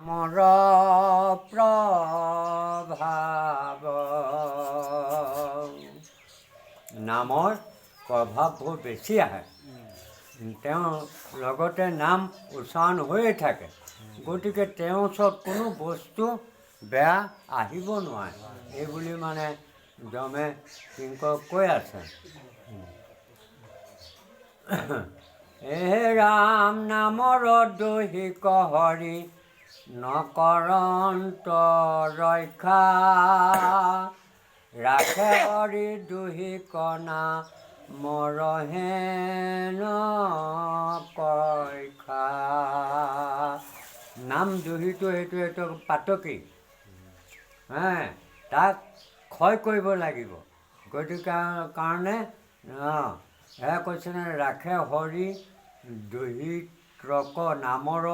নামৰ প্ৰভাৱ, নামৰ প্ৰভাৱবোৰ বেছি আহে। তেওঁ লগতে নাম উচ্চাৰণ হৈয়ে থাকে, গতিকে তেওঁৰ ওচৰত কোনো বস্তু বেয়া আহিব নোৱাৰে, এই বুলি মানে যমে কিংকক কৈ আছে। হে ৰাম নামৰ দৈহিক হৰি নকৰন্ত ৰক্ষা, ৰাখে হৰি দোহিক নামৰ হেন কক্ষা। নাম দোহিটো সেইটো এইটো পাতকী হে, তাক ক্ষয় কৰিব লাগিব। গতিকে কাৰণে সেয়া কৈছে নে, ৰাখে হৰি দোহিত্ৰক নামৰ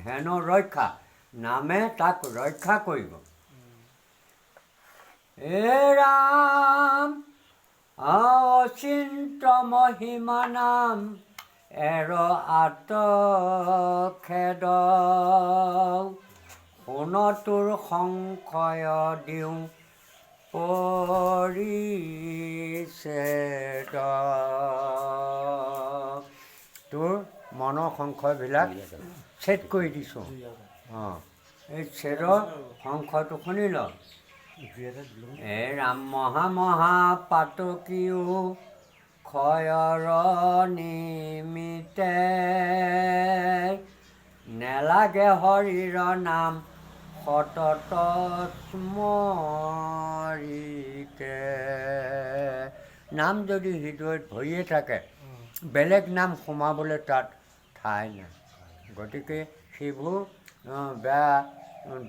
হেন ৰক্ষা, নামে তাক ৰক্ষা কৰিব। এ ৰাম অচিন্ত মহিমা নাম এৰ আত খেদ, শুন তোৰ সংশয় দিওঁ পৰিচ্ছেদ। তোৰ মনৰ সংশয়বিলাক ছেদ কৰি দিছোঁ। অঁ, এই ছেদৰ সংশয়টো শুনি ল। এ ৰাম মহা মহা পাতকীও ক্ষয়ৰ নিমিত্তে নেলাগে হৰিৰ নাম সতত স্মৰিতে। নাম যদি হৃদয়ত ভৰিয়ে থাকে, বেলেগ নাম সোমাবলৈ তাত ঠাই নাই। গতিকে সেইবোৰ বেয়া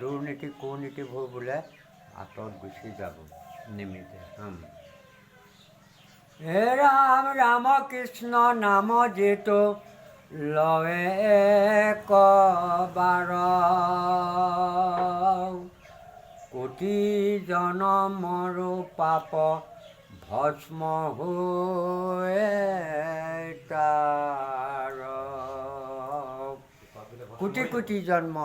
দুৰ্নীতি কুনীতিবোৰ বোলে আঁতৰত গুচি যাব নিমিত্তে। হে ৰাম ৰাম কৃষ্ণ নাম যিটো লৱে একবাৰ, কোটি জনমৰো পাপ ভস্ম হৈ তাৰ। কোটি কোটি জন্ম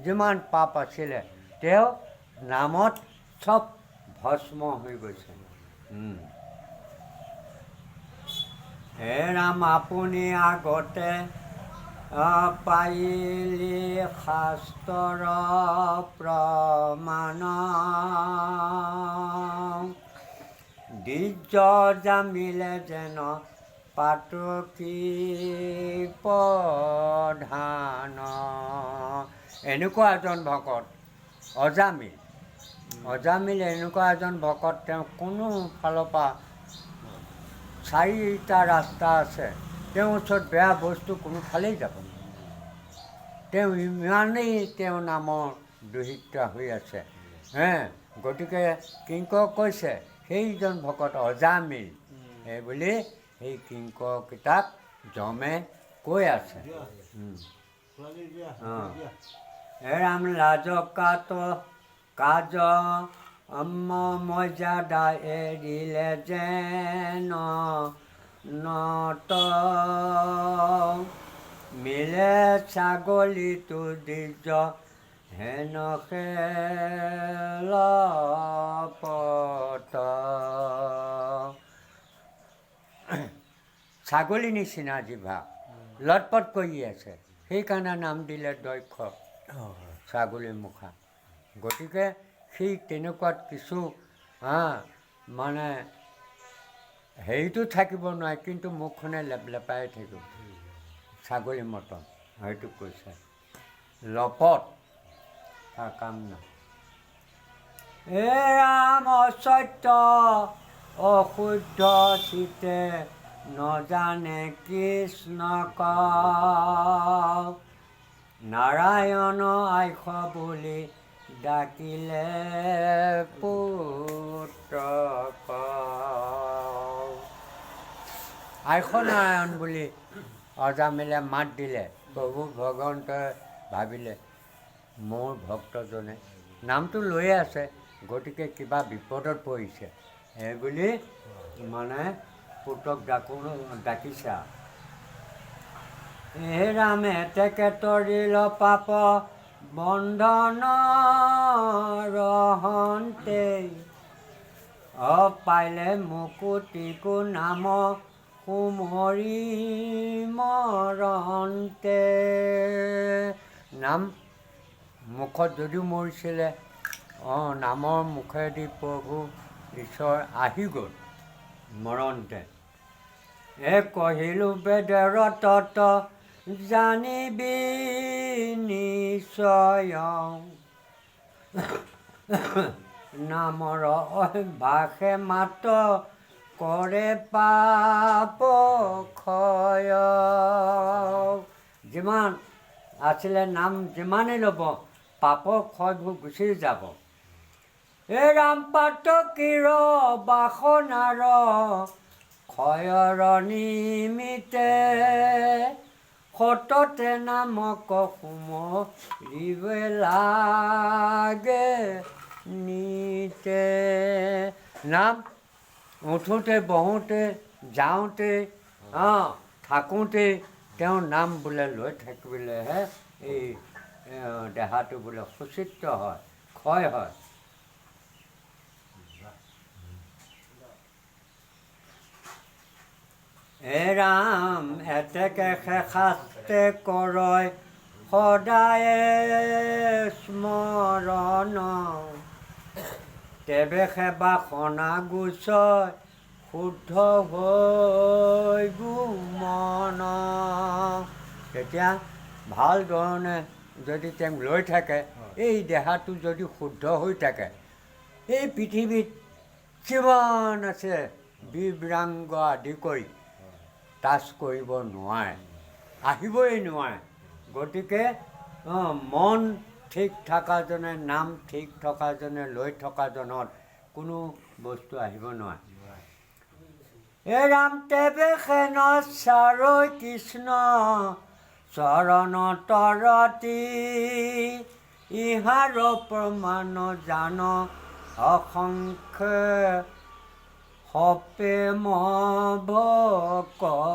যিমান পাপ আছিলে, তেওঁ নামত চব ভস্ম হৈ গৈছে। হে ৰাম আপুনি আগতে পাইলি শাস্ত্ৰৰ প্ৰমাণ, দ্বিজ জামিলে যেন পাতকী প্ৰধান। এনেকুৱা এজন ভকত অজামিল, অজামিল এনেকুৱা এজন ভকত, তেওঁ কোনো ফালৰ পৰা চাৰিটা ৰাস্তা আছে, তেওঁৰ ওচৰত বেয়া বস্তু কোনোফালেই যাব নোৱাৰে। তেওঁ ইমানেই তেওঁ নামৰ দোহিতা হৈ আছে হে। গতিকে কিংকক কৈছে সেইজন ভকত অজামিল এই বুলি সেই কিংকৰকেইটাক যমে কৈ আছে। অঁ, ৰাম লাজকাত কাজ মৰ্যাদা এৰিলে যেন নত, মিলে ছাগলীটো দ্বিজ হেন লপট। ছাগলী নিচিনা জিভা লটপট কৰি আছে, সেইকাৰণে নাম দিলে দক্ষ ছাগলী মুখা। গতিকে সেই তেনেকুৱাত কিছু হা মানে হেৰিটো থাকিব নোৱাৰে, কিন্তু মুখখনে লেপ লেপাই থাকিব ছাগলী মতন, সেইটো কৈছে লপট, তাৰ কাম নাই। এ ৰাম অসত্য অশুদ্ধ চিতে নজানে কৃষ্ণক, নাৰায়ণ আইস বুলি ডাকিলে পুত্ৰক। আইস নাৰায়ণ বুলি অজামিলে মাত দিলে। প্ৰভু ভগৱন্তই ভাবিলে মোৰ ভক্তজনে নামটো লৈয়ে আছে, গতিকে কিবা বিপদত পৰিছে এই বুলি মানে পুত্ৰক ডাকো ডাকিছে আৰু। হে ৰামে এতেকে তৰিল পাপ বন্ধন ৰহন্তে অপাইলে মুকুতিকো নাম সুমৰি মৰন্তে। নাম মুখত যদিও মৰিছিলে, নামৰ মুখেদি প্ৰভু ঈশ্বৰ আহি গ'ল মৰণতে। এ কহিলো বেদৰ তত জানিবি নিশ্চয়, নামৰ অভ্যাসে মাত কৰে পাপ ক্ষয়। যিমান আছিলে নাম যিমানেই ল'ব, পাপৰ ক্ষয়বোৰ গুচি যাব। এ ৰাম পাতকীৰ বাসনাৰ ক্ষয়ৰ নিমিত্তে সততে নামক সুমৰিব লাগে নিতে। নাম উঠোঁতে বহোঁতে যাওঁতে থাকোঁতে তেওঁৰ নাম বোলে লৈ থাকিলেহে এই দেহাটো বোলে সুচিত্ৰ হয়, ক্ষয় হয়। এ ৰাম এতেকে শাস্তে কৰয় সদায়ে স্মৰণ, তেবে বাসনা গুচয় শুদ্ধ হৈ মন। তেতিয়া ভাল ধৰণে যদি তেওঁক লৈ থাকে, এই দেহাটো যদি শুদ্ধ হৈ থাকে, এই পৃথিৱীত যিমান আছে বিভ্ৰাংগ আদি কৰি টাচ কৰিব নোৱাৰে, আহিবই নোৱাৰে। গতিকে মন ঠিক থকাজনে, নাম ঠিক থকাজনে, লৈ থকাজনত কোনো বস্তু আহিব নোৱাৰে। এ ৰাম তেবে খেন চাৰৈ কৃষ্ণ চৰণ তৰতি, ইহাৰ প্ৰমাণ জান অসংখ্য সপ্ৰেম ভকতি।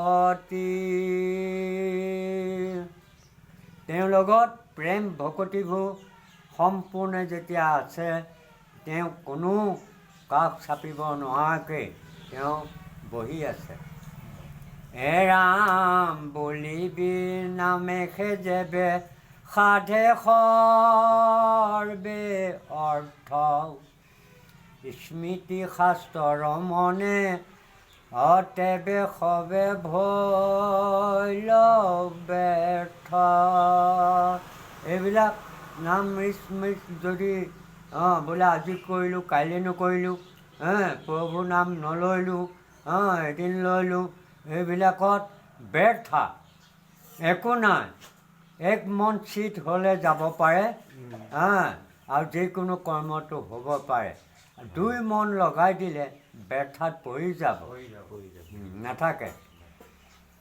তেওঁৰ লগত প্ৰেম ভকতিবোৰ সম্পূৰ্ণ যেতিয়া আছে, তেওঁ কোনো কাষ চাপিব নোৱাৰাকৈ তেওঁ বহি আছে। এ ৰাম বলিবি নামে যেবে সাধে সৰ্বে অৰ্থ, স্মৃতি শাস্ত্ৰৰ মনে অতেবে সবে ভৈল ব্যৰ্থ। এইবিলাক নাম স্মৃত যদি বোলে আজি কৰিলোঁ কাইলৈ নকৰিলোঁ, প্ৰভু নাম নল'লোঁ, এদিন ল'লোঁ, এইবিলাকত ব্যৰ্থা একো নাই। এক মন চিত হ'লে যাব পাৰে, আৰু যিকোনো কৰ্মটো হ'ব পাৰে। দুই মন লগাই দিলে ব্যৰ্থাত পৰি যাব, নাথাকে।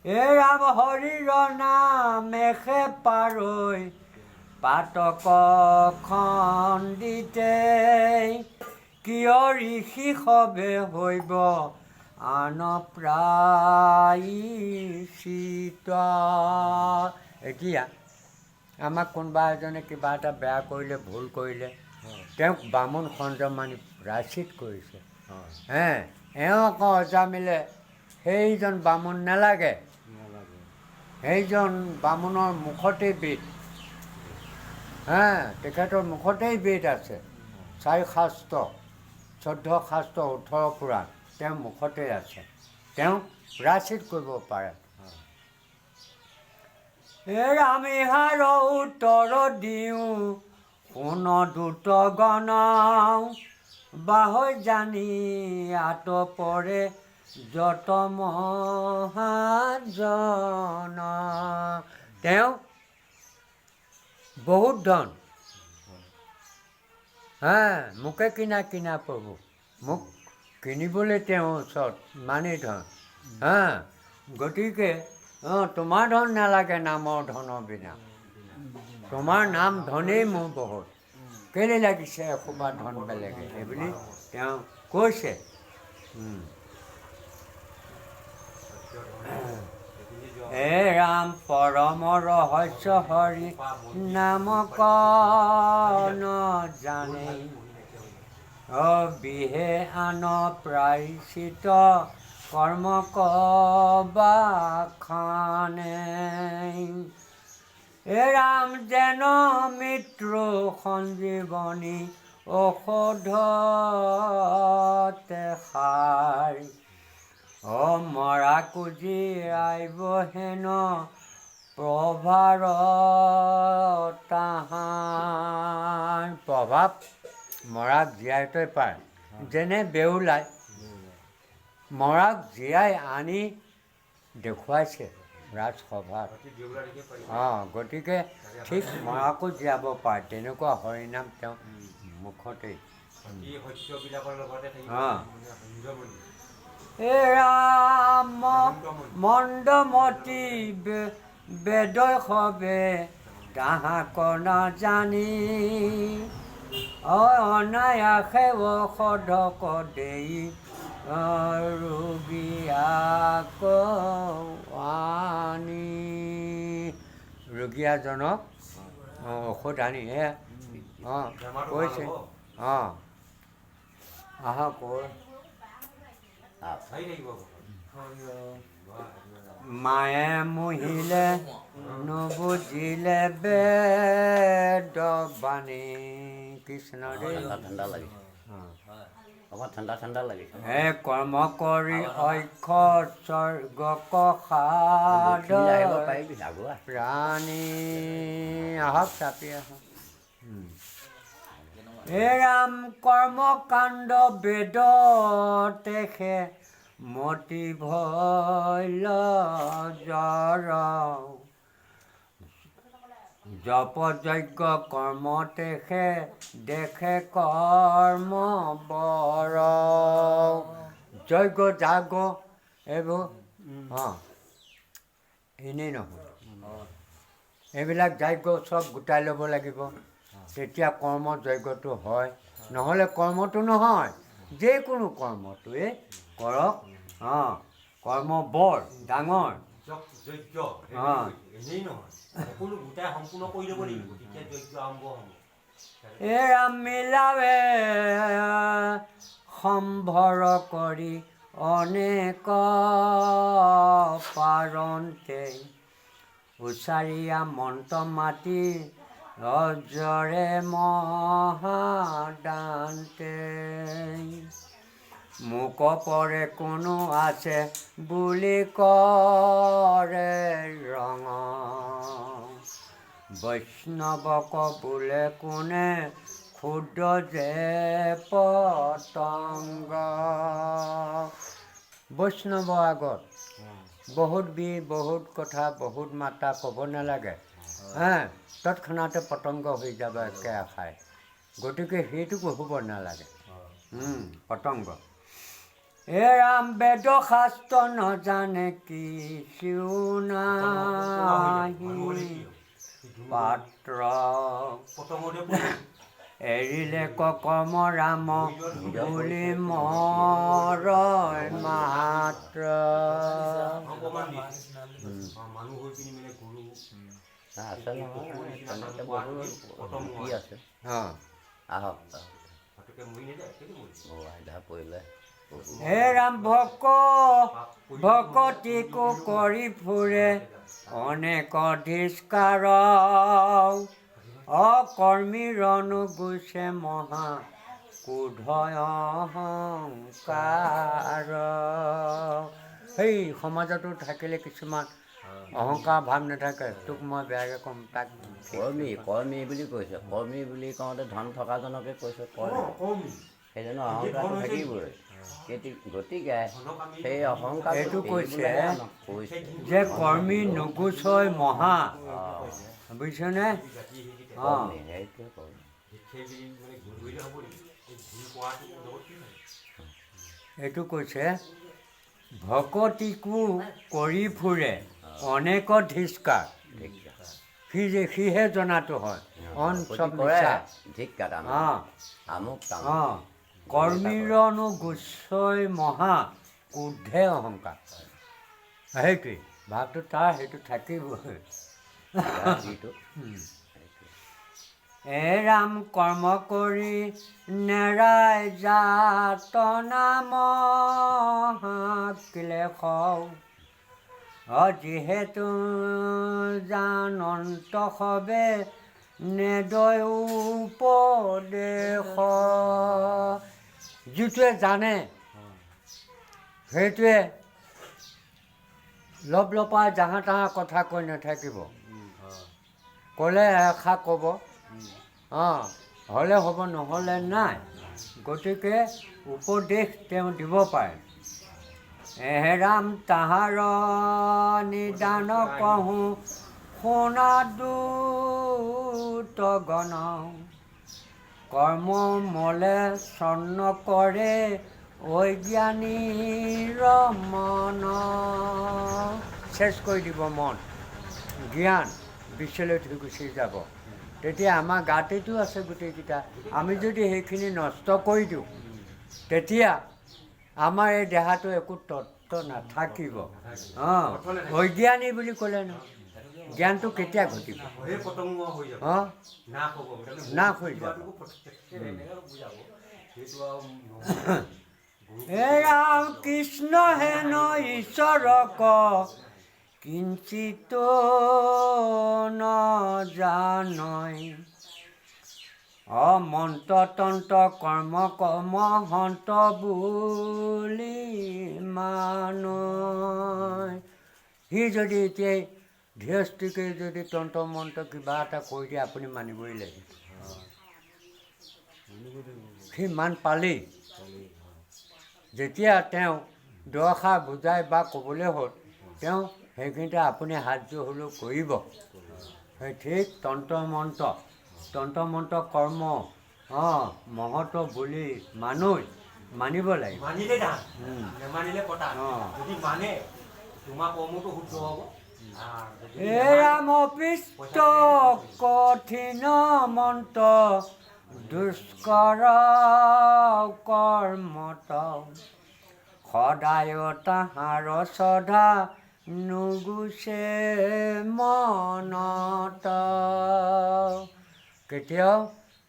এই ৰাম হৰিৰ নামেহে পাৰৈ পাতক খণ্ডিতে, কিয় ঋষি সবে হৈব আন প্ৰায়চিত। এতিয়া আমাক কোনোবা এজনে কিবা এটা বেয়া কৰিলে, ভুল কৰিলে, তেওঁক বামুণ সঞ্জ মানি প্ৰায়চিত কৰিছে। হে এওঁ আকৌ অজামিলে সেইজন বামুণ নালাগে, সেইজন বামুণৰ মুখতেই বেদ, হে তেখেতৰ মুখতেই বেদ আছে। 4 শাস্ত্ৰ, 14 শাস্ত্ৰ, 18 পুৰাণ তেওঁৰ মুখতেই আছে, তেওঁ প্ৰায়চিত কৰিব পাৰে। ৰাম ইহাৰ উত্তৰ দিওঁ শুন দূত গণ, বাঢ়ৈ জানি আতপৰে যত মহাজন। তেওঁ বহুত ধন, হা মোকে কিনা কিনা প্ৰভু, মোক কিনিবলৈ তেওঁৰ ওচৰত ইমানেই ধন, হা গতিকে তোমাৰ ধন নালাগে নামৰ ধনৰ বিনা, তোমাৰ নাম ধনেই মোৰ বহুত, কেলৈ লাগিছে এসোপা ধন বেলেগে, সেইবুলি তেওঁ কৈছে। হে ৰাম, পৰম ৰহস্য হৰি নামক জানে। অ বিহে আন প্ৰায়শ্চিত কৰ্ম খানে। এ ৰাম, যেন মৃত্যু সঞ্জীৱনী ঔষধ সাৰ, অ মৰা কুজি আইব হেন প্ৰভাৰ তাহাৰ প্ৰভাৱ মৰাক জীয়াই থৈ পায়। যেনে বেউলাই মৰাক জীয়াই আনি দেখুৱাইছে ৰাজসভাত। অঁ, গতিকে ঠিক মৰাকো জীয়াব পাৰে, তেনেকুৱা হৰিনাম তেওঁ মুখতেই। অঁ, এ ৰাম, মন্দমতি বেদয় সবে তাহাক নাজানি অনায়াসে ঔষধক দেই ৰোগীয়াক আনি, ৰোগীয়াজনক ঔষধ আনি হে অঁ কৈছে। অঁ, আহক কৈ। মায়ে মুহিলে নুবুজিলে বেদ বাণী, কৃষ্ণ দেই। ঠাণ্ডা লাগিছে, অকণমান ঠাণ্ডা ঠাণ্ডা লাগিছে। হে কৰ্ম কৰি অক্ষৰ স্বৰ্গক সাধ আহিব পাৰিবি আগুৱা। প্ৰাণী। আহক, চাপি আহক। হে ৰাম, কৰ্মকাণ্ড বেদতেখে মতি ভৈল জৰ, জপ যজ্ঞ কৰ্মতেখে দেখে কৰ্ম বৰ। যজ্ঞ যাগ এইবোৰ অঁ এনেই নহয়। এইবিলাক যজ্ঞ চব গোটাই ল'ব লাগিব, তেতিয়া কৰ্ম যজ্ঞটো হয়, নহ'লে কৰ্মটো নহয়। যিকোনো কৰ্মটোৱে কৰক, অঁ, কৰ্ম বৰ ডাঙৰ। যজ্ঞ অঁ। এনেই নহয়, সকলো গোটাই সম্পূৰ্ণ কৰি ল'ব লাগিব, তেতিয়া যজ্ঞ আৰম্ভ হ'ব। এ ৰাম, মিলাৱে সম্ভৰ কৰি অনেক পাৰন্তে, উচাৰিয়া মন্ত্ৰ মাতি অজৰে মহাদান্তে। মোক পৰে কোনো আছে বুলি কৰে ৰঙ, বৈষ্ণৱক বোলে কোনে ক্ষুদ্ৰ যে পতংগ। বৈষ্ণৱৰ আগত বহুত বি বহুত কথা বহুত মাতা ক'ব নালাগে হে, তৎক্ষণাতে পতংগ হৈ যাব একে আষাৰে। গতিকে সেইটো হ'ব নালাগে। পতংগ। এ ৰাম, বেদ শাস্ত্ৰ নজানে কিছু নাহি পাত্ৰ, পতংগতে পৰিব। এৰিলে কৰ্ম ৰাম বুলি মৰয় মাত্ৰ। অকণমান দিছে মানুহ হৈ পিনি মানে গৰু আছে নহয়, তেনেকৈ বহুত কি আছে। অঁ। আহক। পতকে মৰি নাযায়, কেলে মৰিব? আধা পৰিলে। হে ৰাম, ভকতিকো কৰি ফুৰে অনেক ধিষ্কাৰ, অকৰ্মীৰ গুছে মহা ক্ৰোধ অহংকাৰ। সেই সমাজতো থাকিলে কিছুমান অহংকাৰ ভাৱ নাথাকে, তোক মই বেয়াকৈ ক'ম তাক। কৰ্মী, কৰ্মী বুলি কৈছে। কৰ্মী বুলি কওঁতে ধন থকাজনকে কৈছে কৰ্মী। কৰ্মী। সেইজনৰ অহংকাৰটো থাকিবই। গতিকে সেই অহংকাৰটো এইটো কৈছে এৰিবলৈহে আমাক কৈছে যে কৰ্মী নুগুচয় মহা, বুজিছেনে? অঁ। কৰ্মী, সেইটোৱে কৰ্মী। সেই মানে ঘূৰি ধৰিলে হ'ব নেকি? এই ঘূৰি কৰাটো লগত কি হয়? এইটো কৈছে ভকতিকো কৰি ফুৰে অনেক ধিষ্কাৰ, ধিক্কাৰ। সি যে সিহে জনাটো হয়, অন চব কৰে মিছা। ধিক্কাৰ তাৰমানে। অঁ। আমুক তামুক। অঁ, কৰ্মীৰনো গুচয় মহা ক্ৰোধে অহংকাৰ, সেইটোৱেই। ভাৱটো তাৰ সেইটো থাকিবই। যাৰ যিটো সেইটোৱে। এ ৰাম কৰ্ম কৰি নেৰাই যাতনা মহাক্লেশ, যিহেতু জানন্ত সবে নেদয় উপদেশ। যিটোৱে জানে সেইটোৱে লপ লপাই জাহা তাহা কথা কৈ নাথাকিব। ক'লে এষাৰ ক'ব, অঁ হ'লে হ'ব, নহ'লে নাই। গতিকে উপদেশ তেওঁ দিব পাৰে। এ ৰাম তাহাৰ নিদান কহোঁ শুনা দূত গণ, কৰ্ম মলে ছন্ন কৰে অজ্ঞানীৰ মন। চেচ কৰি দিব মন, জ্ঞান বিচলিত হৈ গুচি যাব। তেতিয়া আমাৰ গাতেতো আছে গোটেইকেইটা, আমি যদি সেইখিনি নষ্ট কৰি দিওঁ তেতিয়া আমাৰ এই দেহাটো একো তত্ত্ব নাথাকিব। অঁ, অজ্ঞানী বুলি ক'লে ন জ্ঞানটো কেতিয়া ঘটিব? সেই পতংগ হৈ যাব, অঁ, নাশ হ'ব, তাৰমানে নাশ হৈ যাব। কিবাটোকো এনেকৈ বুজাব সেইটো আৰু নহ'ব। হে ৰাম কৃষ্ণ হেন ঈশ্বৰক কিঞ্চিত নজানয়, অমন্ত্ৰ তন্ত্ৰ কৰ্ম কৰ্ম সন্ত বুলি মানয়। সি যদি এতিয়াই ধীৰস্থিকে যদি তন্ত্ৰ মন্ত্ৰ কিবা এটা কৰি দিয়ে, আপুনি মানিবই লাগিব। সি মান পালেই যেতিয়া তেওঁ দুআষাৰ বুজাই বা ক'বলৈ হ'ল, তেওঁ সেইখিনিতে আপুনি হাতযোৰ হ'লেও কৰিব। সেই ঠিক তন্ত্ৰ মন্ত্ৰ, তন্ত্ৰ মন্ত্ৰ কৰ্ম অঁ মহৎ বুলি মানুহ মানিব লাগিব। মানিলে দান, নেমানিলে কটা। অঁ। যদি মানে তোমাৰ কৰ্মটো শুদ্ধ হ'ব। আৰু যদি হে ৰাম পিষ্ট কঠিন মন্ত্ৰ দুষ্কৰ কৰ্মত, সদায় তাহাৰ শ্ৰদ্ধা নুগুচে মনত। কেতিয়াও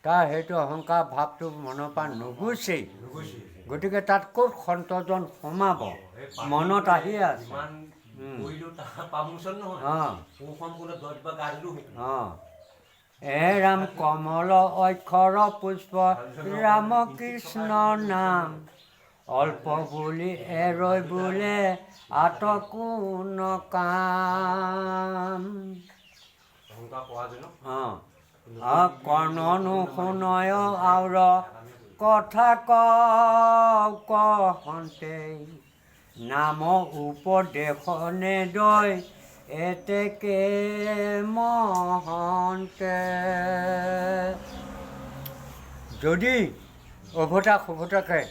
তাৰ সেইটো অহংকাৰ ভাৱটো মনৰ পৰা নুগুচেই। নুগুচে। গতিকে তাত ক'ত সন্তজন সোমাব? সেই পাপ মনত আহি আছে। যিমান কৰিলেও তাৰ পাপ মোচন নহয়। অঁ। সোঁখন কোনে 10 বাৰ গা ধুলেও সেইটো নহয়। অঁ, এ ৰাম কমল অক্ষৰ পুষ্প ৰাম কৃষ্ণ নাম, অল্প বুলি এৰৈ বোলে আত কোন কাম। অহংকাৰ কৰাজনক অঁ অঁ, কৰ্ণ নুশুনয় আউৰ কথা কহন্তে, নাম উপদেশ নেদয় এতেকে মহন্তে। যদি ওভতা সোভতাকে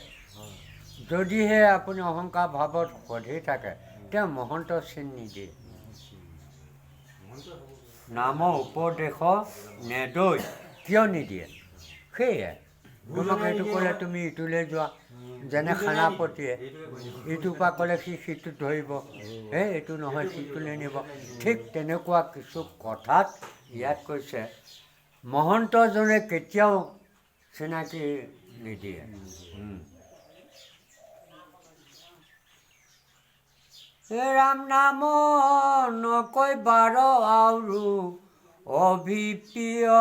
যদিহে আপুনি অহংকাৰ ভাৱত সধি থাকে, তেওঁ মহন্ত চিন নিদিয়ে। নাম উপদেশ নেদৈ কিয় নিদিয়ে? সেয়ে তোমাক এইটো ক'লে তুমি ইটোলৈ যোৱা, যেনে সেনাপতিয়ে ইটোৰ পৰা ক'লে সি সিটোত ধৰিব, এই এইটো নহয় সিটোলৈ নিব। ঠিক তেনেকুৱা কিছু কথাত ইয়াত কৈছে মহন্তজনে কেতিয়াও চিনাকি নিদিয়ে। ৰাম নাম নকৈ বাৰ আৰু অভিপ্ৰিয়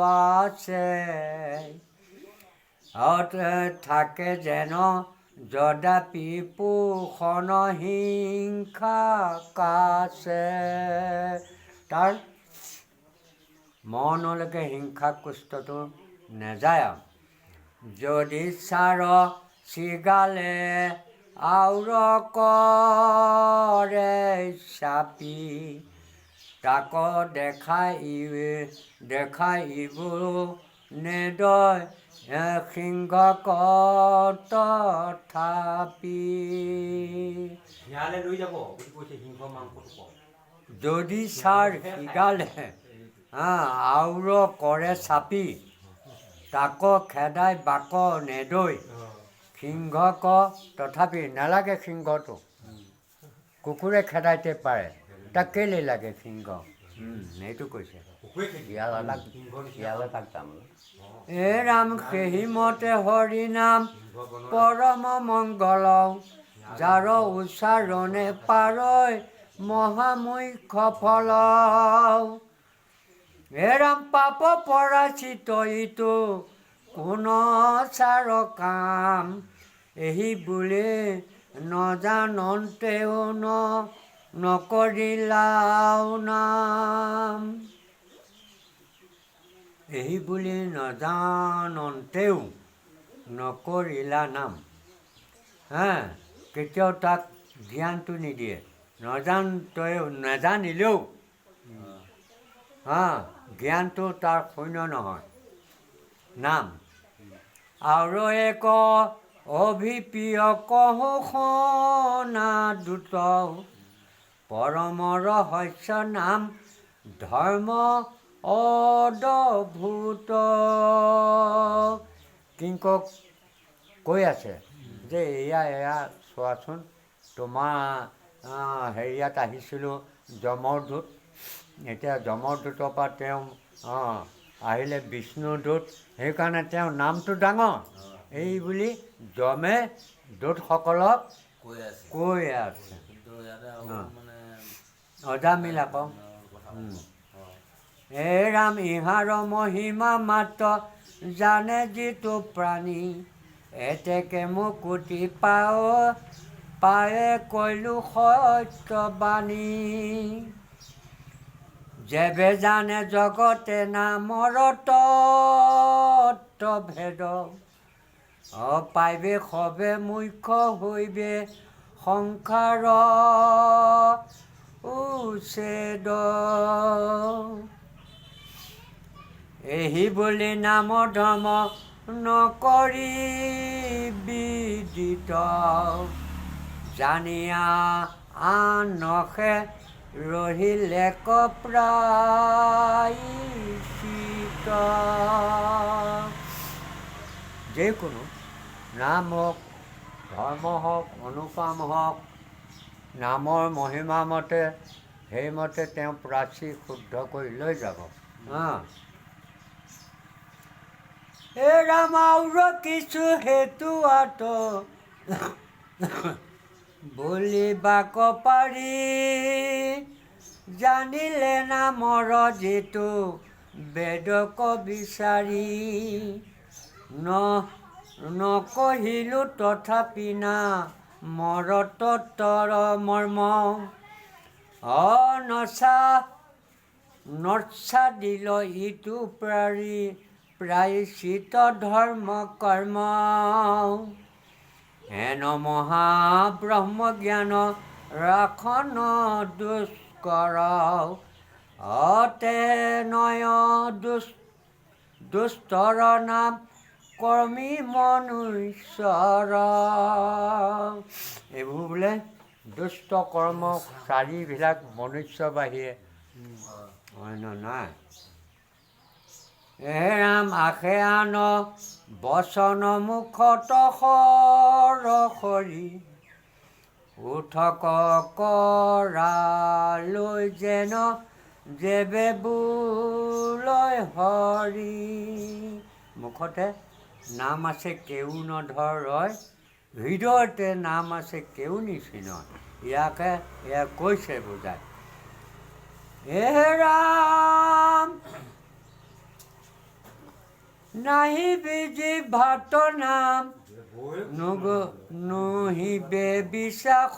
আছে, থাকে যেন যদাপি পোষণ হিংসা কাছে। তাৰ মনলৈকে হিংসা কুষ্ঠটো নেযায়। আৰু যদি চাৰ চিগালে আউৰ কৰে চাপি, তাক দেখাই দেখাইব নেদয় সিংহক তথাপি। শিয়ালে লৈ যাব বুলি কৈছে, সিংহ মাংসটো কম। যদি চাৰ শিগালে আউৰ কৰে চাপি, তাক খেদাই বাক নেদৈ সিংহক তথাপি। নালাগে সিংহটো, কুকুৰে খেদাইতে পাৰে, তাক কেলৈ লাগে সিংহ? সেইটো কৈছে। শিয়াল এটাক তাৰমানে। এ ৰাম সেহিমতে হৰি নাম পৰম মংগল, যাৰ উচ্চাৰণে পাৰৈ মহামুখ্য ফল। হে ৰাম পাপ পৰাচিত ইটো কোন চাৰ কাম, এহি বোলে নজানন্তেও নকৰিলাও নাম। এহি বুলি নজানন্তেও নকৰিলা নাম। হা, কেতিয়াও তাক জ্ঞানটো নিদিয়ে, নজানতেও নাজানিলেও হা জ্ঞানটো তাৰ শূন্য নহয় নাম। আৰু এক অভিপ্ৰিয় কহো শুনা দূত, পৰম ৰহস্য নাম ধৰ্ম অদ্ভুত। কিংকক কৈ আছে যে এয়া এয়া চোৱাচোন, তোমাৰ হেৰিয়াত আহিছিলোঁ যমৰ দূত, এতিয়া যমৰ দূতৰ পৰা তেওঁ আহিলে বিষ্ণুৰ দূত, সেইকাৰণে তেওঁৰ নামটো ডাঙৰ এই বুলি যমে দূতসকলক কৈ আছে। অজামিল আকৌ। হে ৰাম ইহাৰ মহিমা মাত্ৰ জানে যিটো প্ৰাণী, এতেকে মুকুতি পাও পায়ে কৈলো সত্য বাণী। যেবে জানে জগতে নামৰ তত্ত্ব ভেদ, অপাইবে সবে মুখ্য হইবে সংসাৰ উচ্ছেদ। এহি বুলি নাম ধৰ্ম নকৰি বিদিত, জানিয়া আনসে ৰহিলে প্ৰায়চিত। যিকোনো নাম হওক, ধৰ্ম হওক, অনুপাম হওক, নামৰ মহিমা মতে সেইমতে তেওঁ প্ৰাচী শুদ্ধ কৰি লৈ যাব। হে ৰাম আৰু কিছু হেতু আত বুলিবাক পাৰি, জানিলে নামৰ যিটো বেদক বিচাৰি। নকহিলো তথাপি না মৰ তত্ত্বৰ মৰ্ম, অনচা নচা দিল ইটো প্ৰাৰি প্ৰায়চিত ধৰ্ম কৰ্ম। হেন মহাব্ৰহ্ম জ্ঞান ৰাখন দুষ্কৰ, অতে নয় দুস্তৰ নাম কৰ্মী মনুষ্যৰ। এইবোৰ বোলে দুষ্ট কৰ্ম চাৰিবিলাক মনুষ্য বাহিৰে অন্য নাই। হে ৰাম আশে আন বচন মুখত সৰসৰি, উঠক কৰালৈ যেন যেবে বোলয় হৰি। মুখতে নাম আছে কেউ নধৰয়, হৃদয়তে নাম আছে কেউ নিচিনয়। ইয়াকে ইয়াক কৈছে বুজাই। হে ৰাম নাহি বিজি ভাত নাম নুহিবে বিশ্বাস,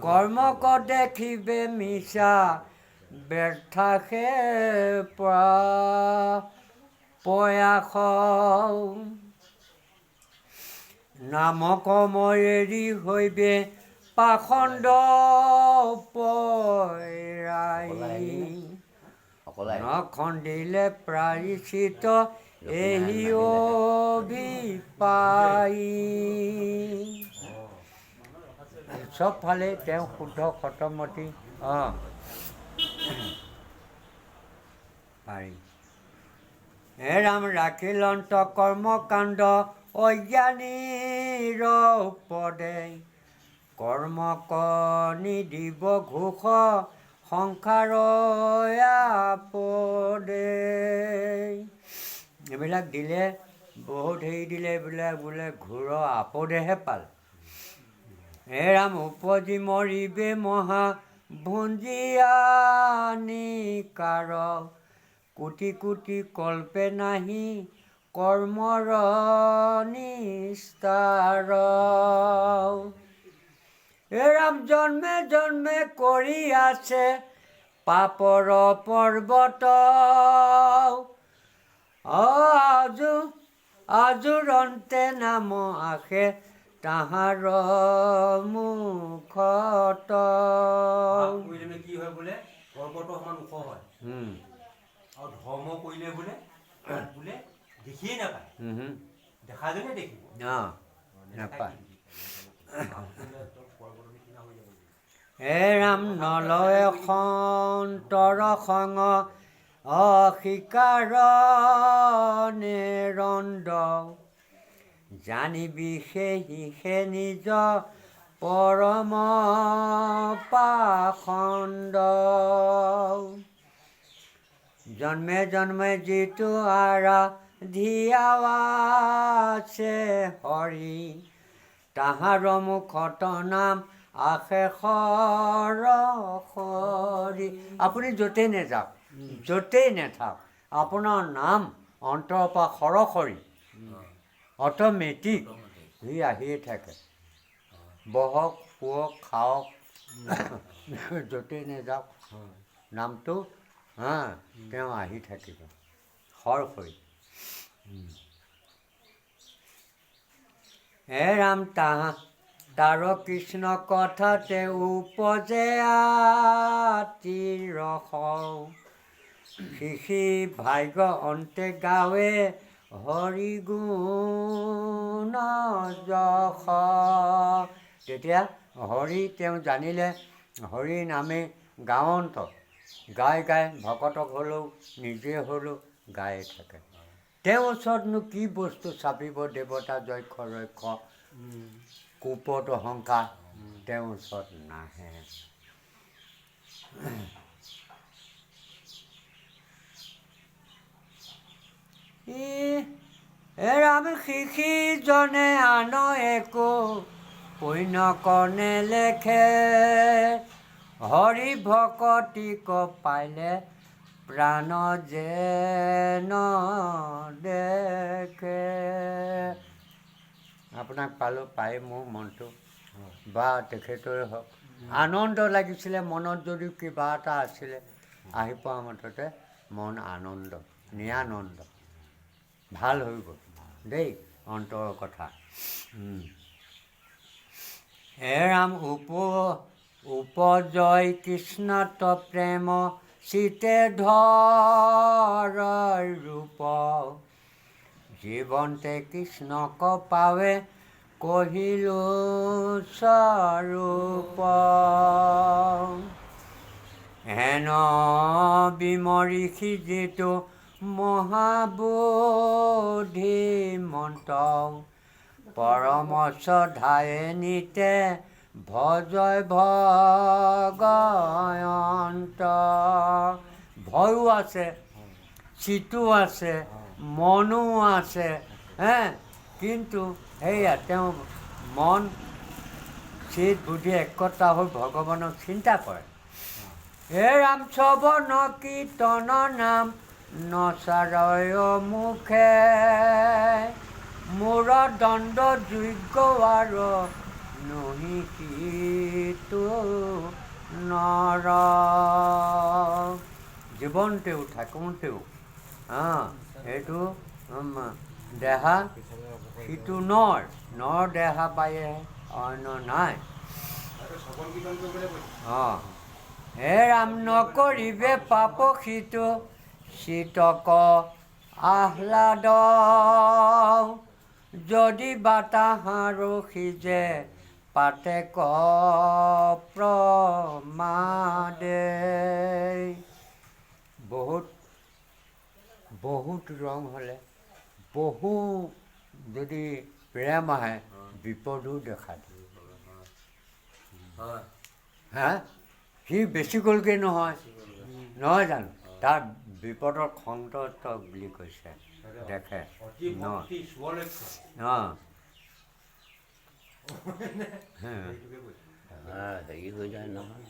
কৰ্মক দেখিবে মিছা ব্যৰ্থাসে প্ৰয়াস। নামক মই এৰি হৈবে পাখণ্ড পৰাই, নখণ্ডিলে প্ৰায়চিত এহি অভিপাই। চবফালে তেওঁ শুদ্ধ শতমতি পাৰি। হে ৰাম ৰাখিলন্ত কৰ্মকাণ্ড অজ্ঞানীৰ পদে, কৰ্মক নিদিব ঘোষ সংসাৰ আপদে। এইবিলাক দিলে বহুত হেৰি দিলে, এইবিলাক বোলে ঘোৰ আপদেহে পাল। হে ৰাম, উপজি মৰিবে মহা ভুঞ্জিয়ানিকাৰ, কোটি কোটি কল্পে নাহি কৰ্মৰ নিস্তাৰ। হে ৰাম, জন্মে জন্মে কৰি আছে পাপৰ পৰ্বত, আজু আজুৰন্তে নাম আশে তাহাৰ মুখত। পাপ কৰিলে মানে কি হয় বোলে? পৰ্বতৰ সমান ওখ হয়। আৰু ধৰ্ম কৰিলে বোলে তাত বোলে দেখিয়ে নাপায়। দেখাজনে দেখিব। নাপায়। পাপ কৰিলে একদম পৰ্বতৰ নিচিনা হৈ যাব। হে ৰাম, নলয় সন্তৰ সং অস্বীকাৰ নিৰন্দ, জানিবি সেহিসে নিজ পৰম পাষণ্ড। জন্মে জন্মে যিটো আৰাধিয়াছে হৰি, তাহাৰ মুখত নাম আশে সৰসৰি। আপুনি য'তেই নেযাওক, য'তেই নাথাকক, আপোনাৰ নাম অন্তৰৰ পৰা সৰসৰি অট'মেটিক সি আহিয়ে থাকে। বহক, শুৱক, খাওক, য'তেই নেযাওক, নামটো হা তেওঁ আহি থাকিব সৰসৰি। হে ৰাম, তাহা তাৰ কৃষ্ণ কথাতে উপজে আতি ৰস, শিশি ভাগ্য অন্তে গাৱে হৰি গুণ যশ। তেতিয়া হৰি তেওঁ জানিলে, হৰি নামে গাৱন্ত, গাই গাই ভকতক হ'লেও নিজে হ'লেও গায়ে থাকে। তেওঁৰ ওচৰতনো কি বস্তু চাপিব? দেৱতা, যক্ষ, ৰক্ষ, কুপত অহংকাৰ তেওঁৰ ওচৰত নাহে। ই ৰাম, শিশিজনে আন একো পুণ্য কণে লেখে, হৰি ভকতিক পাইলে প্ৰাণ যেন দেখে। আপোনাক পালোঁ, পাই মোৰ মনটো বা তেখেতৰে হওক আনন্দ লাগিছিলে। মনত যদি কিবা এটা আছিলে, আহি পোৱা মততে মন আনন্দ নিৰানন্দ ভাল হৈ গ'ল দেই, অন্তৰৰ কথা। হে ৰাম, উপজয় কৃষ্ণত প্ৰেম চিতে ধৰ ৰূপ, জীৱন্তে কৃষ্ণক পাৱে কহিলো স্বৰূপ। হেন বিমৰিষি যিটো মহাবোধিমন্ত, পৰম শ্ৰদ্ধায়ে নিতে ভজয় ভগয়ন্ত। ভয়ো আছে, চিতো আছে, মনো আছে, হে কিন্তু সেয়া তেওঁ মন চিত বুদ্ধি একতা হৈ ভগৱানক চিন্তা কৰে। হে ৰাম, শ্ৰৱণ কীৰ্তন নাম নচাৰয় মুখে, মোৰ দণ্ড যোগ্য আৰু নুহি সিটো নৰ। জীৱনতেও থাকোঁতেও এইটো দেহা সিটো নৰ নৰ দেহা পায়ে অন্য নাই। শ্ৰৱণ কীৰ্তন কৰিবলৈ কৈছে। হে ৰাম, নকৰিবে পাপ সিটো চিতক আহ্লাদ, যদি বাতাহাৰো সিজে পাতেক প্ৰমাদে। বহুত বহুত ৰং হ'লে, বহু যদি প্ৰেম আহে, বিপদো দেখা দিয়ে। হয়। হা, সি বেছি গ'লগৈ নহয়, নহয় জানো? তাৰ বিপদৰ খন্তক বুলি কৈছে দেখে। অতি ভক্তি স্বলক্ষ্য। অঁ। সেইটোকে কৈছে। হেৰি হৈ যায় নহয়।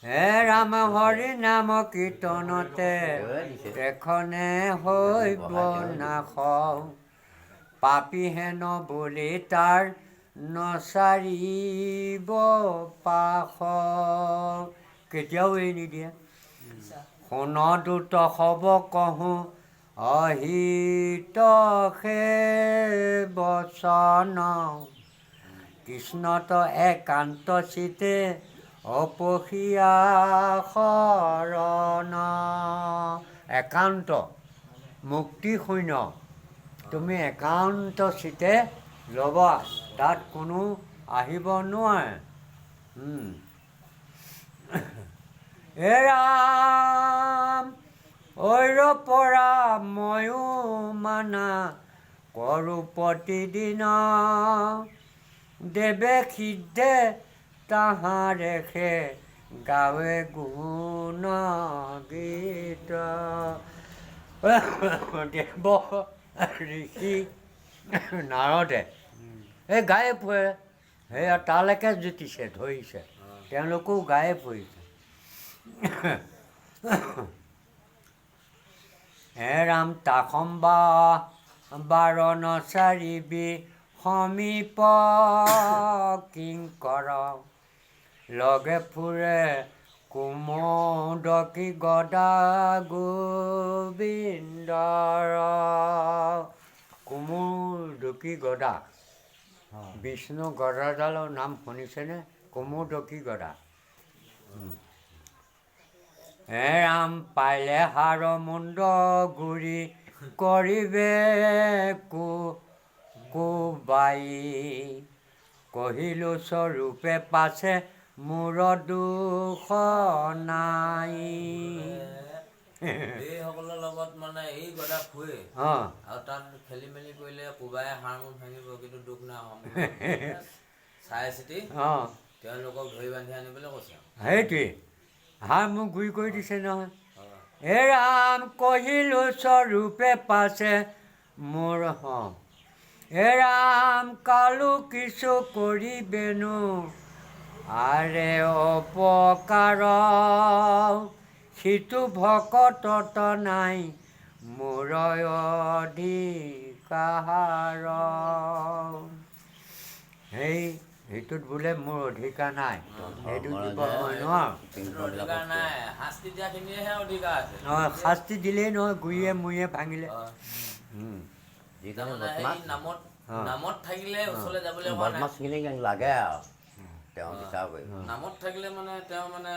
হে ৰাম হৰি নাম কীৰ্তনতে তেখনে হৈব নাশ, পাপী হেন বুলি তাৰ নচাৰিব পাশ। কেতিয়াও এৰি নিদিয়ে। শুন দূত সৱ কহোঁ অহিত সে বচন, কৃষ্ণত একান্ত চিতে অপসিয়া শৰণ। একান্ত মুক্তি শূন্য, তুমি একান্ত চিতে ল'বা, তাত কোনো আহিব নোৱাৰে। এ ৰাম ঐৰ পৰা ময়ো মানা কৰোঁ প্ৰতিদিন, দেৱে সিদ্ধে তাহাৰে সে গাৱে গুণ গীত। দেৱ ঋষি নাৰদে এই গায়ে ফুৰে, সেয়া তালৈকে জুতিছে ধৰিছে, তেওঁলোকেও গায়ে ফুৰিছে। হে ৰাম তাসম্বা বাৰ নচাৰিবি সমীপ কিংকৰ, লগে ফুৰে কুমোদকী গদা গোবিন্দৰ। কুমুদকী গদা, বিষ্ণু গদাডালৰ নাম শুনিছেনে? কুমুদকী গদা। হে ৰাম পাইলে হাৰ মুণ্ড গুৰি কৰিবে কোবাই, কহিলো স্বৰূপে পাছে মোৰ দুখ নাই। এইসকলৰ লগত মানে এই গদা ফুৰে আৰু তাত খেলি মেলি কৰিলে কোবাই হাড় মূৰ ভাঙিব, কিন্তু দুখ নাই। চাই চিতি তেওঁলোকক ধৰি বান্ধি আনিবলৈ কৈছে। সেইটোৱে হাড় মূৰ গুৰি কৰি দিছে নহয়। হে ৰাম কহিলো স্বৰূপে পাছে মোৰ, হে ৰাম কালো কিছু কৰিবেনো আৰে অপকাৰ, সিটো ভকতত নাই মোৰ অধিকাৰ। সেইটোত বোলে মোৰ অধিকাৰ নাই, সেইটো দিব মই নোৱাৰোঁ। অধিকাৰ নাই, শাস্তি দিয়াখিনিয়েহে অধিকাৰ আছে। নহয়, শাস্তি দিলেই নহয়, গুৰিয়ে মুৰিয়ে ভাঙিলে। নামত নামত থাকিলে ওচৰলৈ যাবলৈ বদমাছখিনি লাগে আৰু তেওঁ বিচাৰ কৰিব। নামত থাকিলে মানে তেওঁ মানে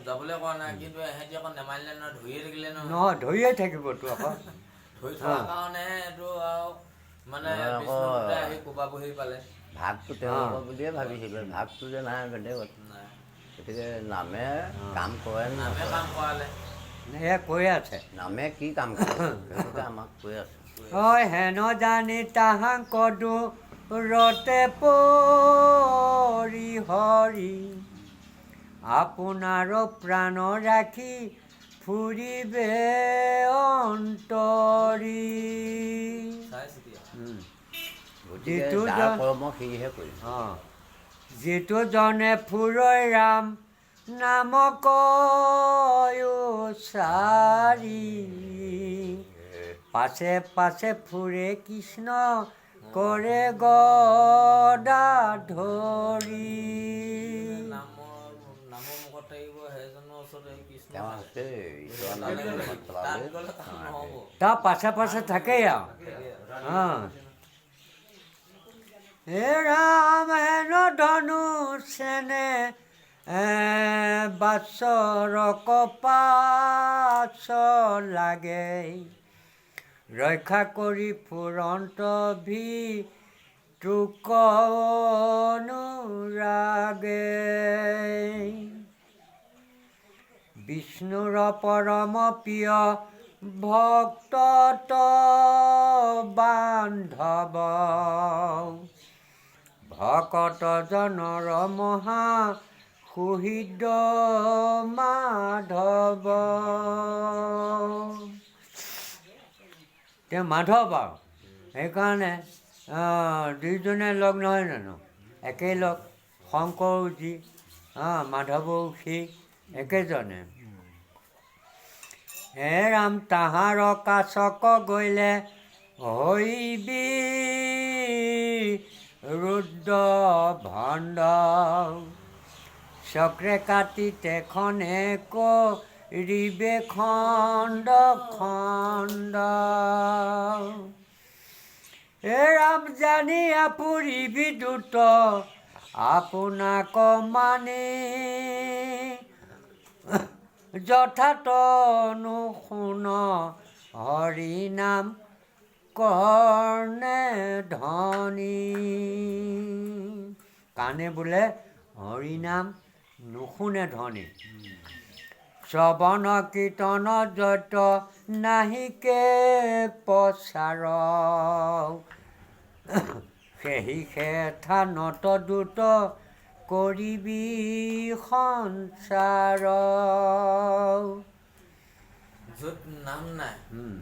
যাবলৈ কোৱা নাই, কিন্তু এহেঁতি আকৌ নেমানিলে নহয়, ধৰিয়ে থাকিলে নহয়। নহয়, ধৰিয়ে থাকিবতো আকৌ। ধৰি থকাৰ কাৰণেহে এইটো আৰু মানে বিষ্ণুদূতে আহি কোবাবহি পালে। ভাগটো তেওঁলোকৰ বুলিয়ে ভাবিছিলে, ভাগটো যে নাই বেলেগত। গতিকে নামে কাম কৰে, নামে কাম কৰালে। এয়া কৈ আছে নামে কি কাম কৰে সেইটোকে আমাক কৈ আছে। হয় হেন জানি তাহাংক ৰতে পৰি হৰি, আপোনাৰ প্ৰাণ ৰাখি ফুৰিবে অন্তৰি। যিটো জনে ফুৰৈ ৰাম নাম চাৰি, পাছে পাছে ফুৰে কৃষ্ণ কৰে গদা ধৰি। তাৰ পাছে পাছে থাকেই আৰু। হে ৰাম হেন ধনু চেনে বাছৰ কপাছ লাগে, ৰক্ষা কৰি ফুৰন্ত ভি তোক অনুৰাগে। বিষ্ণুৰ পৰম প্ৰিয় ভক্ত বান্ধৱ, ভকত জনৰ মহা সুহৃদ মাধৱ। তেওঁ মাধৱ আৰু সেইকাৰণে দুইজনে লগ নহয় জানো, একেই লগ। শংকৰো যি, মাধৱও সি, একেজনে। হে ৰাম তাহাৰ কাছক গৈলে হৈবি ৰুদ্ৰ ভণ্ড। চক্ৰে কাটি তেখনে কৰিবে খণ্ড খণ্ড। হে ৰাম জানিয়া পুৰিবি দূত আপোনাক মানি, যথাত নুশুন হৰি নাম কৰ্ণে ধ্বনি। কাণে বোলে হৰি নাম নুশুনে ধ্বনি। শ্ৰৱণ কীৰ্তন যত নাহিকে প্ৰচাৰ, সেহি থানত দূত কৰিবি সঞ্চাৰ। য'ত নাম নাই,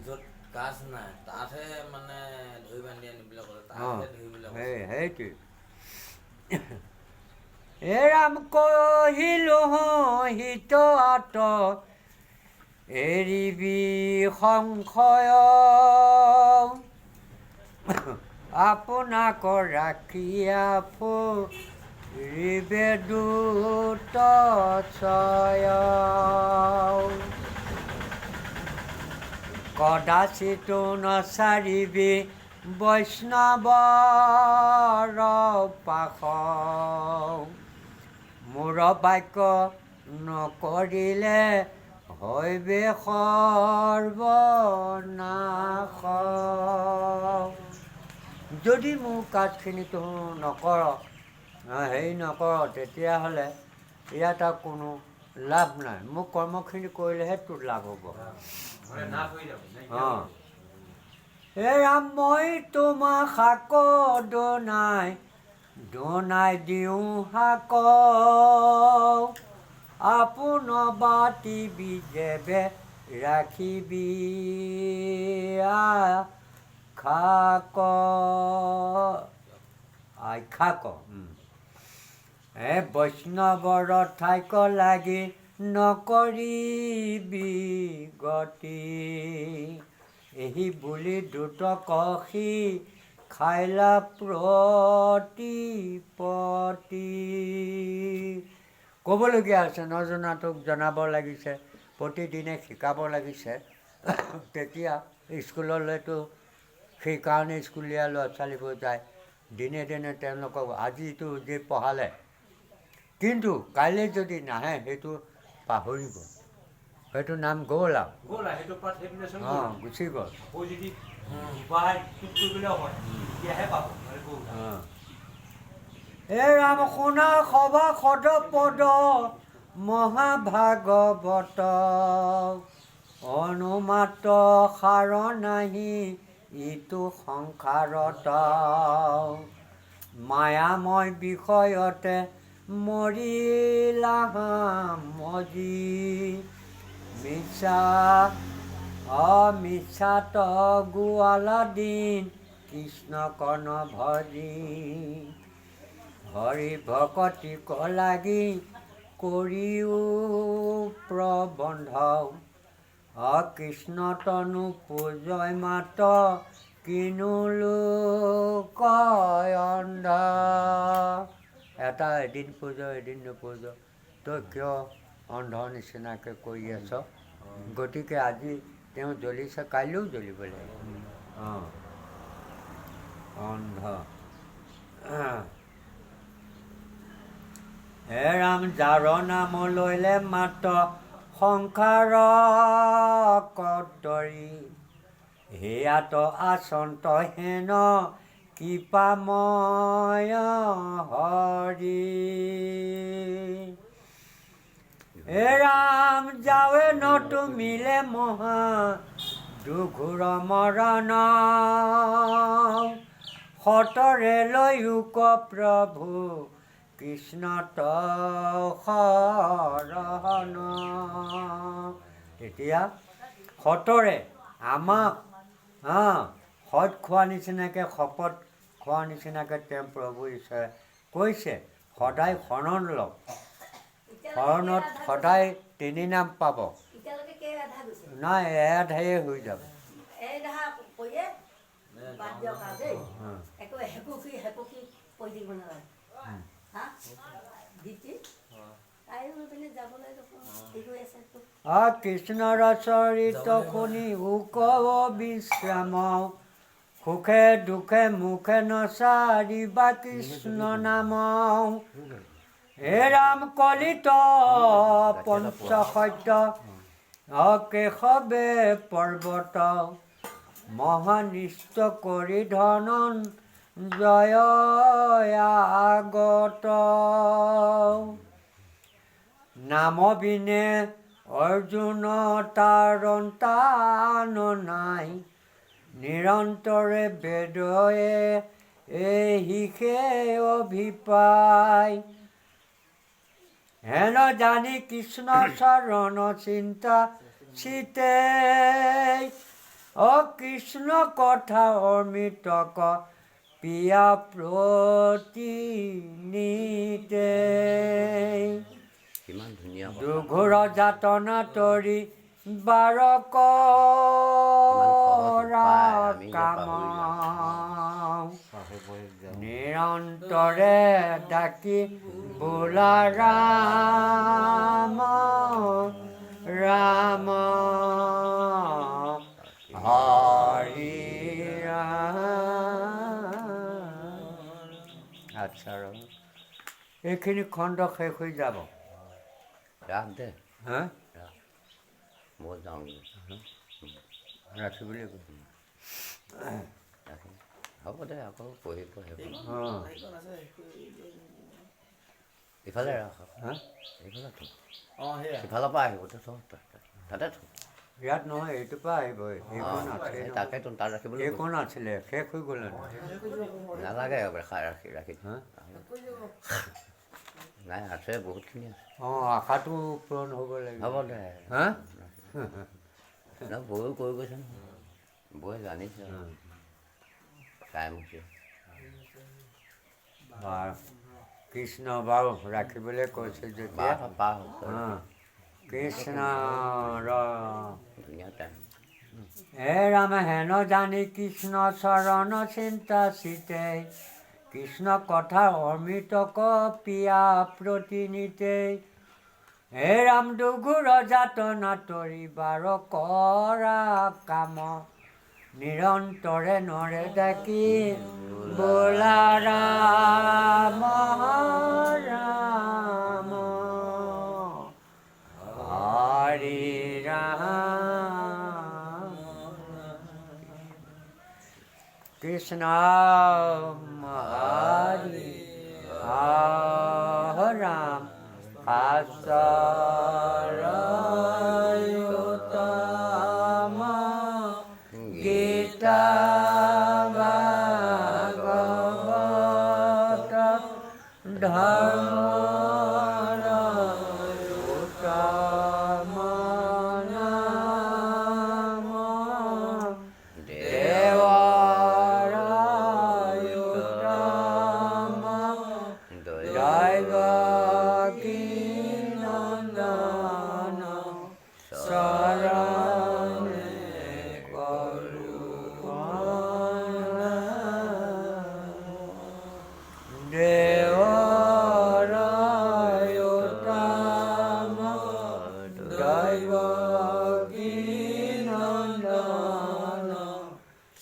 য'ত কাজ নাই, তাতহে মানে ধৰি বান্ধি আনিবলৈ ক'লে, তাতহে ধৰিবলৈ কৈছে। সেইটোৱে। হে ৰাম কহিলো হিত আত এৰিবি সংশয়, আপোনাক ৰাখিয়া ফুৰিবে দূত চয়। কদাচিতো নচাৰিবি বৈষ্ণৱৰ পাশ, মোৰ বাক্য নকৰিলে হৈবে সৰ্বনাশ। যদি মোৰ কাজখিনি তোৰ নকৰ, হেৰি নকৰ, তেতিয়াহ'লে ইয়াত আৰু কোনো লাভ নাই। মোৰ কৰ্মখিনি কৰিলেহে তোৰ লাভ হ'ব। অঁ হে ৰাম মই তোমাক শাক দনাই দনাই দিওঁ শাক, আপোন বাতি বিজেবে ৰাখিবি খাক আখ্যাক। হে বৈষ্ণৱৰ ঠাইক লাগি নকৰিবি গতি, এহি বুলি দূত কষি খাইলা প্ৰতিপতি। ক'বলগীয়া হৈছে, নজনাটোক জনাব লাগিছে, প্ৰতিদিনে শিকাব লাগিছে। তেতিয়া স্কুললৈতো সেইকাৰণে স্কুলীয়া ল'ৰা ছোৱালীবোৰ যায়, দিনে দিনে তেওঁলোকক আজিতো যি পঢ়ালে, কিন্তু কাইলৈ যদি নাহে সেইটো পাহৰিব, সেইটো নাম গ'ল আৰু। অঁ গুচি গ'ল। হে ৰাম শুনা সভা সদ পদ মহাভাগৱত, অনুমাত সাৰ নাহি ইটো সংসাৰত। মায়াময় বিষয়তে মৰিলা মজি, মিছা অমিছাত গোৱালা দিন কৃষ্ণ কণ ভজি। হৰি ভকতি লাগি কৰিও প্ৰবন্ধ, অকৃষ্ণ তনু পূজয় মাত কিনো লোক অন্ধ। এটা এদিন পূজ এদিন নুপূজ, তই কিয় অন্ধ নিচিনাকৈ কৰি আছ? গতিকে আজি তেওঁ জ্বলিছে, কাইলৈও জ্বলিব লাগিব। অঁ অন্ধ। হে ৰাম যাৰ নাম লৈলে মাত সংসাৰ কদৰী, সেয়াত আচন্ত হেন কৃপাময় হৰি। হে ৰাম যাৱে নতুমিলে মহা দুঘোৰ মৰণ, সতৰে লয়োক প্ৰভু কৃষ্ণ শৰণ। তেতিয়া সতৰে আমাক সৎ খোৱা নিচিনাকৈ, শপত খোৱা নিচিনাকৈ তেওঁ প্ৰভু ঈশ্বৰে কৈছে, সদায় শৰণ লওক, শৰণত সদায় তিনি নাম পাব। নাই, এধায়ে হৈ যাব। কৃষ্ণৰ চৰিত শুনি উক বিশ্ৰাম, সুখে দুখে মুখে নচাৰিবা কৃষ্ণ নাম। হে ৰাম কলিত পঞ্চসত্য অকেশৱে পৰ্বত, মহানিষ্ঠ কৰি ধনন জয় আগত। নাম বিনে অৰ্জুন তাৰন্তান নাই, নিৰন্তৰে বেদয়ে এহিসে অভিপ্ৰায়। হেন জানি কৃষ্ণ চৰণ চিন্তা চিতে, অ কৃষ্ণ কথা অমৃতক পিয়া প্ৰতিনিতে। দুঘোৰ যাতনা তৰি বাৰ কাম, নিৰন্তৰে ডাকি বোলা ৰাম ৰাম হৰি ৰাম। আচ্ছা, এইখিনি খণ্ড শেষ হৈ যাব। ৰাখ দে। হা, মই যাওঁগৈ। ৰাখিবলৈ কৈছে। হ'ব দে, আকৌ পঢ়িব। ইফালে ৰাখ, এইফালে থ, সিফালৰ পৰা আহিব। থ, তাতে থ। ইয়াত নহয়, এইটোৰ পৰা আহিব। এইকণ আছে, তাকেতো তাত ৰাখিবলৈ। এইকণ আছিলে, শেষ হৈ গ'ল। নালাগে, ৰাখি ৰাখি নাই, আছে, বহুতখিনি আছে। অঁ, আশাটো পূৰণ হ'ব লাগিব। হ'ব দে। হা, বৌও কৈ গৈছে নহয়, বৌয়ে জানিছে টাইম হৈছে। বাৰু কৃষ্ণ, বাৰু ৰাখিবলৈ কৈছে যেতিয়া। কৃষ্ণ ধুনীয়া টাইম। হে ৰাম হেন জানি কৃষ্ণ চৰণ চিন্তা চিতে, কৃষ্ণ কথা অমৃতক পিয়া প্ৰতিনিতে। হে ৰাম দুঘোৰ যাতনা তৰিবাৰ কৰা কাম, নিৰন্তৰে নৰে ডাকি বোলা ৰাম ৰাম হৰি ৰাম। কৃষ্ণ হৰি ৰাম। আচৰয়োতম গীতা ভাগৱত ধৰ্ম নাম, দেৱৰয়োতম দৈৱকী নন্দন শৰণে কৰো দেৱৰয়োতম দৈৱকী নন্দন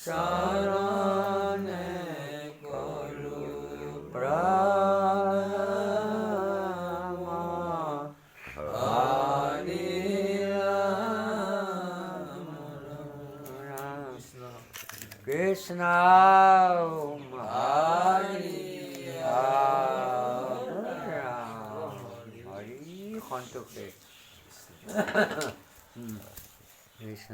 শৰণে কৰো প্ৰণাম। হৰি ৰাম ৰাম কৃষ্ণ হৰি ৰাম হৰি। সন্তোষে কৃষ্ণ।